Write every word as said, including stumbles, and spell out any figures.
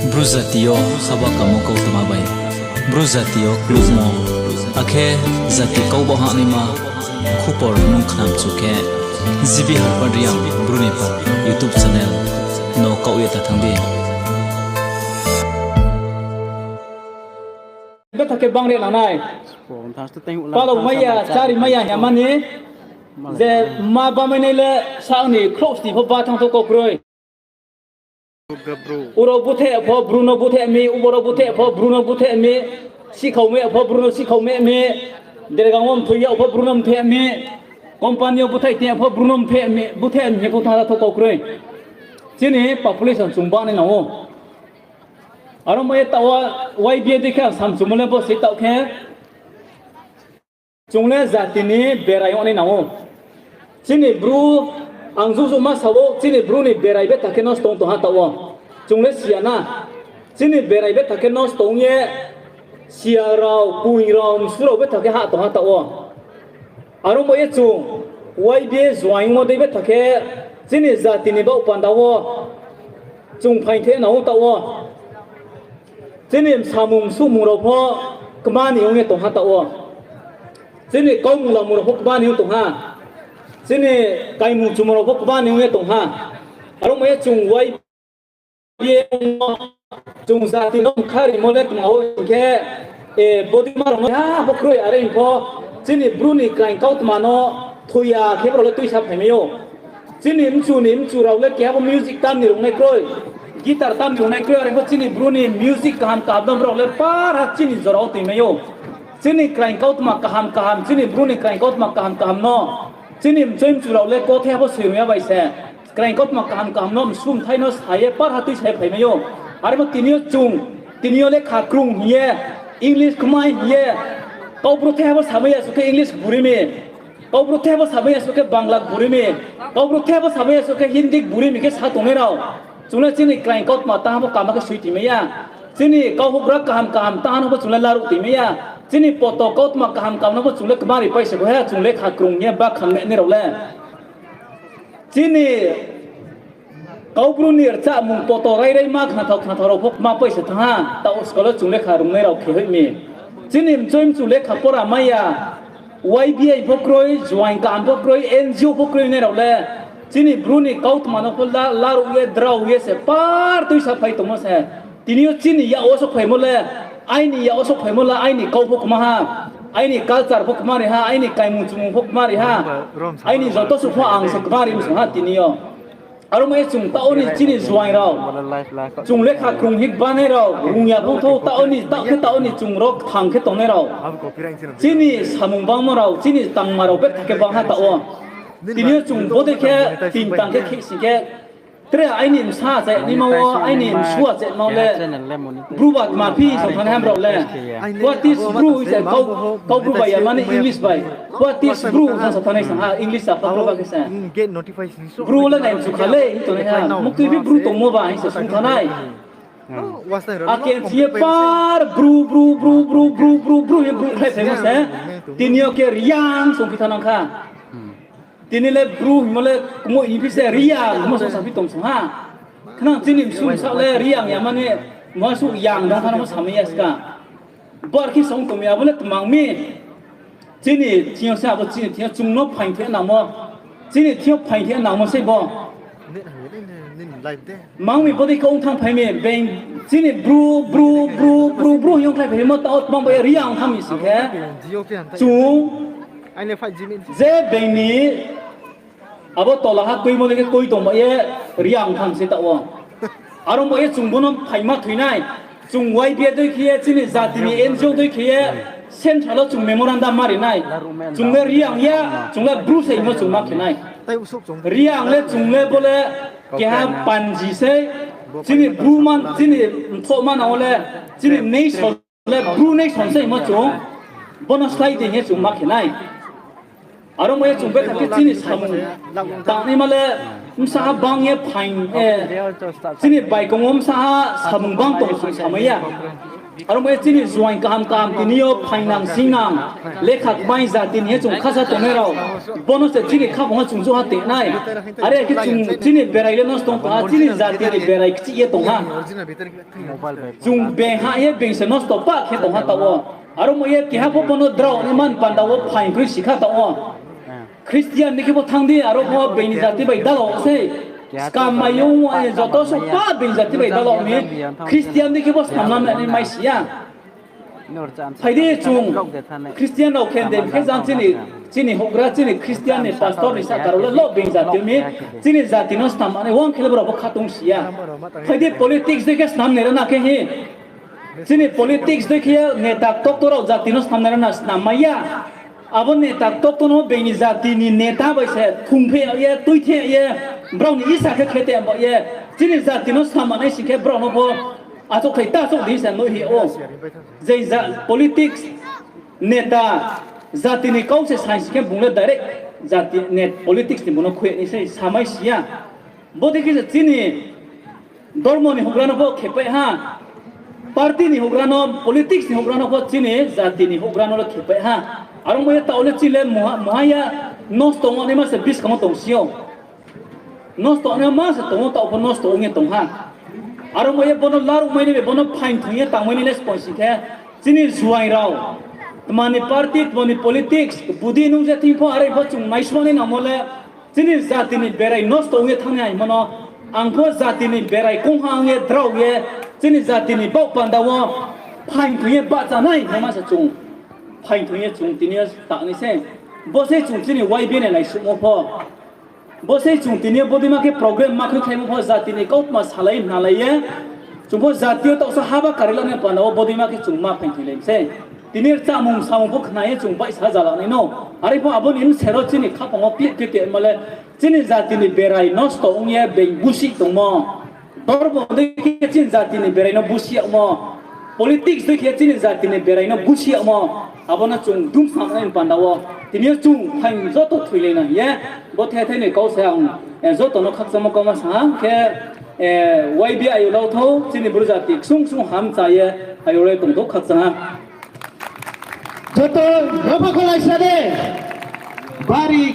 Bru jati yo haba kamo kautma bai, Bru jati yo klukmo, akhe jati kau ba hahnaima khupor nung khnamchu khe, G B Harpad Reang Bru ni pha YouTube channel no kaoh ye ta thanng di. Betha khe bang re langnai. Palao mai ya, chári mai ya hing ya mani, je ma bamai nai le sa ni khrouh sni pho ba thanng thou kau kroi. Uro búthaih pho Bru no búthaih mi, uboro búthaih pho Bru no búthaih mi, sikhau mai ya pho Bru no sikhau mai mi, Dergang wo mthoi ya pho Bru no mthoi mi, company yo búthaih tong ya pho Bru no mthoi mi, búthaih mi hing ye pho thanng thou kau kroi. Chini population chung banai nang ou. Aro mo ye taoh wo Y B A dei khe ang samchumo le bo se taoh khe, chung le jati ni berai ong nai nang ou. Chini Bru, ang jugjugma sa ou, chini Bru ni berai betha khe no tong tong ha taoh wo. Chung le si ya na. Chini berai betha khe no tong ye, siya rao, poing rao, msu rao betha khe hah tong ha taoh wo. Aro mo ye chung Y B A join mo dei betha khe, chini jati ni baoh panda wo chung phaingthe nang ou taoh wo. Chini samung suhmung rao pho kma ni ong ye tong ha taoh wo. Chini kaumung lamung rao pho kma ni ong tong ha. Chini kaimung chumung rao pho kma ni ong ye tong ha. Aro mo ye chung Y B A no, chung jati no mkha rimo le tma ou hing khe, e, bodima rao no ha pho kroi, are hing pho chini Bru ni kraing kautma no thoi ya khe brao le tuisa phaimai ou. Chini mchu ni mchu rao le keha bo music tam ni rungnai kroi, guitar tam ni rungnai kroi, are pho chini Bru ni music kaham kaham no brao le parha chini jora wo toimai ou. Chini kraing kautma kaham kaham, chini Bru ni kraing kautma kaham kaham no chini mchoi mchu rao le kothe ha pho soi rung ya bai se. Kraing kautma kaham kaham no msu mthai no sa ye parha tuisa ye phaimai ou. Are pho tini yo chung, tini yo lekha krung hing ye, English kmai hing ye, Kaubru the ha pho samai ya suh khe English buri mi. Kaubru the ha pho samai ya suh khe Bangla buri mi. Kaubru the ha pho samai ya suh khe Hindi buri mi khe sa tongnai rao. Chung le chini kraing kautma taha pho kama khe soi toimai ya. Chini kau houhgra kaham kaham taha no pho chung le laruh toimai ya. Chini poto kautma kaham kaham no pho chung le kma ri pai se kho ha, chung lekha krung ye ba khangnai rao le. Chini Kaubru ni rchahmung poto rairai ma khnathao khnathao rao pho kma pai se thanng ha, taoh school wo chung lekha rungnai rao khe hoih mi. Chini mchoi mchu lekha pora mai ya, Y B A pho kroi, joaing kaham pho kroi, N G O pho kroi nai rao le. Chini Bru ni kautma no pho la, laruh ye, drao ye se par tuisa phai tongmo se. Tini yo chini yak wo souhphaimo le, aini yak wo souhphaimo le, aini kau pho kma ha, aini culture pho kma ri ha, aini kaimung chumung pho kma ri ha, aini joto suh pho ang se kma ri msung ha tini yo. Aro mo ye chung taoh ni chini joaing rao, chung lekha krung hik banai rao, rung ya phung thou taoh ni, taoh khe taoh ni chung ro kthang khe tongnai rao. Chini samung bangmo rao, chini tangma rao betha khe bang ha taoh wo. Tini yo chung bodei khe, tin tang khe khe sing khe, tre aini bsa achai naima wo, aini bsu achai ma le, Bru ba tma phi song thanng ham rao le. What is Bru hing se kau, Kaubru bai ya mani English bai. What is Bru thanng sa thanng nai sang ha, English sa pha khe se. Bru le nai mchu kha le hing tongnai ha, muktui phi Bru tongmo ba hing se sung thanng nai. Ake chi ye par Bru, Bru, Bru, Bru, Bru, Bru, Bru, hing ye Bru khlai phaimo se. Tini yo khe Reang song phi thanng nang kha. Tini le Bru hingmo le kmo hing phi se Reang hingmo song sa phi tong song ha. Khnang chini bsu bsaoh le Reang ya mani, mo suh Yang dong thanng nang pho samai ya ska. Bar khe song tong mi, abo le tmang mi. Chini thing yo se abo chini thing yo chung no phaingthe nangmo. Chini thing yo phaingthe nangmo se bo. Mang mi bodei khe ong thanng phai mi, being chini Bru, Bru, Bru, Bru, Bru hing khlai phaimo taoh tmang bo ye Reang thanng mi sing khe. Chung je being ni abo tolaha tuimo dei khe tui tong ba ye Reang thanng se taoh wo. Aro bo ye chung bo no phaima thoi nai. Chung Y B A dei khe ye, chini jati ni N G O dei khe ye, central wo chung memorandum ma ri nai. Chung le Reang ya, chung le Bru se hingmo chung ma khe nai. Reang le chung le bo le keha panji sei, chini Bru man, chini mthoh manang wo le, chini nation le Bru nation sei hingmo chung, bo no slái di hing ye chung ma khe nai. Aro mo ye chung betha khe chini samung tangnaima le bsa ha bang ye phaing, chini baikong wo bsa ha samung bang tong chung samai ya. Aro mo ye chini juaing kaham kaham tini yo phaingnang singnang, lekha kmai jati ni ye chung khasa tongnai rao, bo no se chini khaphang wo chung jouha tei nai. Are khe chung chini berai le nosto tong ha, chini jati ni berai kchih ye tong ha. Chung beng ha ye beng se nosto pah khe tong ha taoh wo. Aro mo ye keha pho bo no drao ni man panda wo phaing kroi si kha taoh wo. Christian ni khe bo thanng di, aro pho beng ni jati bai dalao sei. Skam mai yo, joto so pa beng jati bai dalao mi. Christian ni khe bo snam lam nai mai si ya. Phai di chung Christian rao khe de khe jang chini, chini houhgra, chini Christian ni pastor ni sahka rao le lo beng jati mi, chini jati no snam nai, wang khe le brao pho khatong si ya. Phai di politics dei khe snam nai ra na khe hi. Chini politics dei khe neta doctor rao jati no snam nai ra na snam mai ya. Abo neta doctor no beng ni jati ni neta bai se thungphe ye, tuithe ye, brao ni isa khe khete ba ye, chini jati no snam nai sing khe brao no pho achouhthai ta achouh di se nuh hi ou. Je politics neta jati ni kau se saing sing khe bung le direct jati net politics ni bung no khui ni se samai si ya. Bodei khe se chini dormo ni houhgra no pho khepai ha, party ni houhgra no, politics ni houhgra no pho chini jati ni houhgra no le khepai ha. Aro mo ye taoh le chini le muha, muha ya nosto ong naima se buskang wo tong si ou. Nosto ong naima se tong ou, taoh pho nosto ong ye tong ha. Aro mo ye bo no laruh mai ni bai, bo no phaing thong ye tangmai ni le spoi si khe, chini juaing rao, tma ni party, tma ni politics, budi nung je thing pho, are pho chung naisma nai nangmo le, chini jati ni berai nosto ong ye thanng nai hingmo no, ang pho jati ni berai kongha ong ye drao ye, chini jati ni baoh panda wo phaing thong ye bahcha nai hingmo se chung phaing thong ye chung tini yo ta nai se. Bo se chung chini Y B A ni naisuhmo pho. Bo se chung tini yo bodeima khe program ma khe khlaimo pho jati ni kautma salai ye hnalai ye. Chung pho jati yo taohsa haba kari lanai panda wo bodeima khe chung ma phaing thoilai mi se. Tini rchamung samung pho khna ye chung baihsa ja lanai no. Are pho abo ni bsero chini khaphang wo pih pih tongmo le chini jati ni berai nosto ong ye beng busi tongmo. Dormo dei khe chini jati ni berai no busi yagmo. Politics dei khe chini jati ni berai no busi yagmo. Abo no chung dumsnam nai panda wo tini yo chung phaing joto thoilai na hing ye. Bo thethai ni kau se ang, eh, joto no khakchangmo kauma sa ha khe, eh, Y B A ayo lau thou, chini Bru jati ksung ksung ham cha ye ayo le tong thou khakchang ha. Joto, raba kholai sa de. Bari